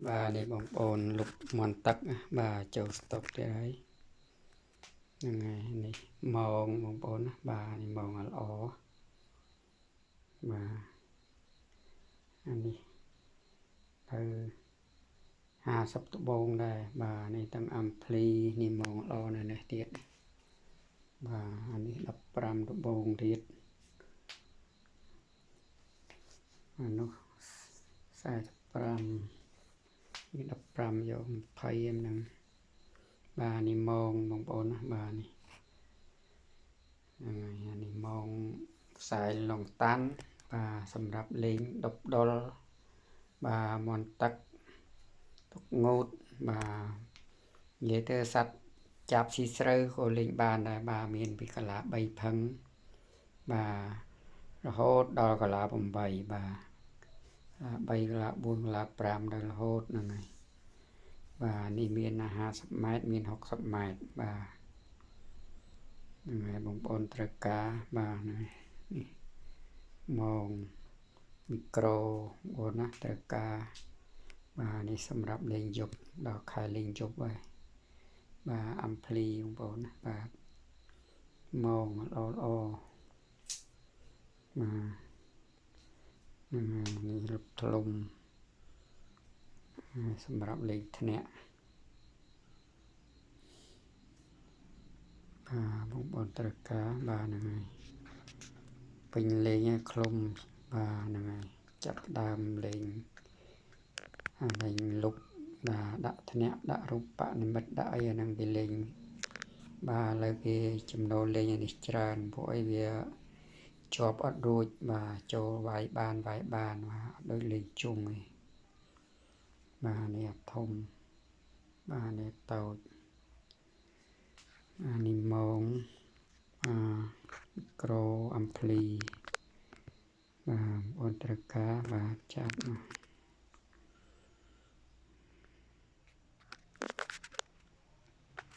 បាទនេះបងប្អូនលុបមន់ទឹកបាទចូលស្តុកទៀតហើយហ្នឹងហើយនេះម៉ោងបងប្អូនណាបាទនេះម៉ោងល្អបាទអានេះទៅ50ត្បូងដែរបាទនេះទាំងអាំភ្លីនេះម៉ោងល្អនៅនេះទៀតបាទអានេះ15ត្បូងទៀតអានោះ45នេះ15យក20ហ្នឹងបាទនេះម៉ោងបងប្អូនណាបាទនេះហ្នឹងហើយអានេះម៉ោងខ្សែឡុងតាន់បាទសម្រាប់លេងដប់ដុលបាទមន់ទឹកទុកងូតបាទនិយាយទៅសត្វចាប់ស៊ីស្រូវក៏លេងបានដែរបាទមានពីកាឡា3ផឹងបាទរហូតដល់កាឡា8បាទ3កាឡា4កាឡា5ដល់រហូតហ្នឹងហើយបាទនេះមាន50ម៉ែត្រមាន60ម៉ែត្របាទហ្នឹងហើយបងប្អូនត្រូវការបាទនេះម៉ោងមីក្រូបងណាត្រូវការបាទនេះសម្រាប់លេងយប់ដល់ខែលេងយប់ហើយបាទអាំភ្លីបងប្អូនណាបាទម៉ោងល្អល្អបាទហ្នឹងហើយនេះលុបធ្លុំសម្រាប់លេងធ្នាក់បាទបងប្អូនត្រូវការបាទហ្នឹងហើយពេញលេងហើយឃ្លុំបាទហ្នឹងហើយចាប់ដើមលេងអាលេងលុបបាទដាក់ធ្នាក់ដាក់រូបនិមិត្តដាក់អីអាហ្នឹងគេលេងបាទឥឡូវគេចំណូលលេងអានេះច្រើនពួកអីវាជាប់អត់រួចបាទចូលវាយបានវាយបានបាទអត់ដូចលេងជុំទេបាទនេះអាធំបាទនេះតូចអានេះម៉ោងអាមីក្រូអាំភ្លីបាទបងប្អូនត្រូវការបាទចាប់